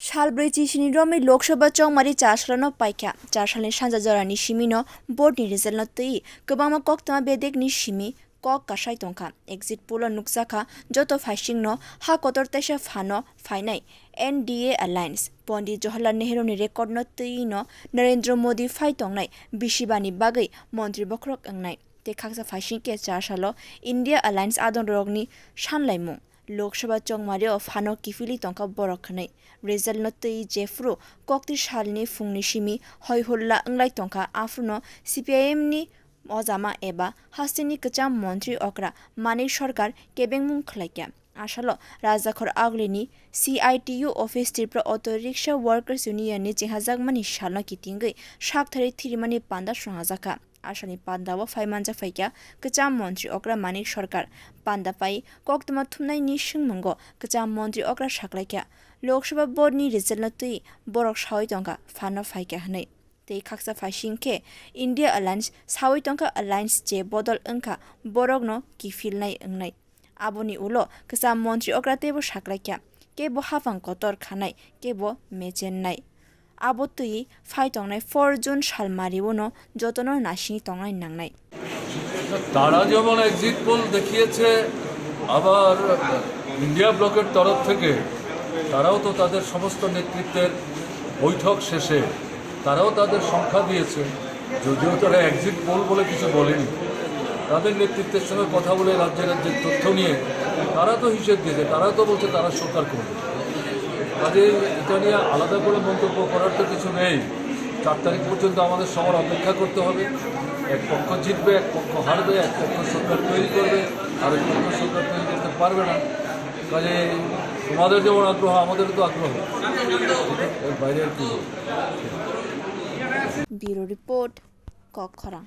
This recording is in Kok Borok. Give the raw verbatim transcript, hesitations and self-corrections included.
Sal brwi chisini romwi Lok Sabha chongmari char salno paikha. Char salni sanja jorani simino board ni result no twi kwbangma koktwma bedekni simi kok kasai tongkha. Exit poll o nukjakha joto phaisingno ha kotor teisa phano phainai N D A Alliance. Pondit Jawaharlal Nehru ni record no twi no Narendra Modi phai tongnai bisibani bagwi montri bokhorok wngnai. Tei khaksa phaising khe char salo India Alliance adongrokni sanlaimung. Lok Sabha chongmario phano kiphilwi tongkha borok hwnwi. Result no twi jephru kokti salni phungni simi hoi hulla wnglai tongkha, aphruno C P I M ni ojama eba hasteni kwcham montri okra Manik Sarkar kebengmung khlaikha. Asalo Rajakhor Aglini C I T U office Tripura Auto Rickshaw Workers Union ni chenghajakmani salno kitingwi sakthari thirimani panda songhajakha. Asani pandao phai manja phaikha kwcham montri okra Manik Sarkar. Panda pai koktwma thumnaini swngmungo kwcham montri okra saklaikha. Lok Sabha board ni result no twi borok sawi tongkha phano phaikha hwnwi. Tei khaksa phaising khe India Alliance sawi tongkha, Alliance je bodol wngkha borokno kiphilnai wngnai. Aboni ulo kwcham montri okra teibo saklaikha, kebo hafang kotor khanai, kebo mechennai. Abo twi phai tongnai four June salmariuno jotono nasini tongnai nangnai. তারা যেমন exit pole দেখিয়েছে, আবার ইন্ডিয়া ব্লকের তরফ থেকে তারাও তো তাদের সমস্ত নেতৃত্বের বৈঠক শেষে তারাও তাদের সংখ্যা দিয়েছে। যদিও তারা এক্সিট পোল বলে কিছু বলেনি, তাদের নেতৃত্বের সঙ্গে কথা বলে রাজ্যে রাজ্যের তথ্য নিয়ে তারা তো হিসেব দিয়েছে, তারা তো বলছে তারা সরকার করবে। কাজে এটা নিয়ে আলাদা করে মন্তব্য করার তো কিছু নেই। চার তারিখ পর্যন্ত আমাদের সবার অপেক্ষা করতে হবে। এক পক্ষ জিতবে, এক পক্ষ হারবে, এক পক্ষ সরকার তৈরি করবে, আর এক পক্ষ সরকার তৈরি করতে পারবে না। কাজে তোমাদের যেমন আগ্রহ, আমাদেরও তো আগ্রহ, এর বাইরে আর কি বলবো? Bureau report, Kok Khorang.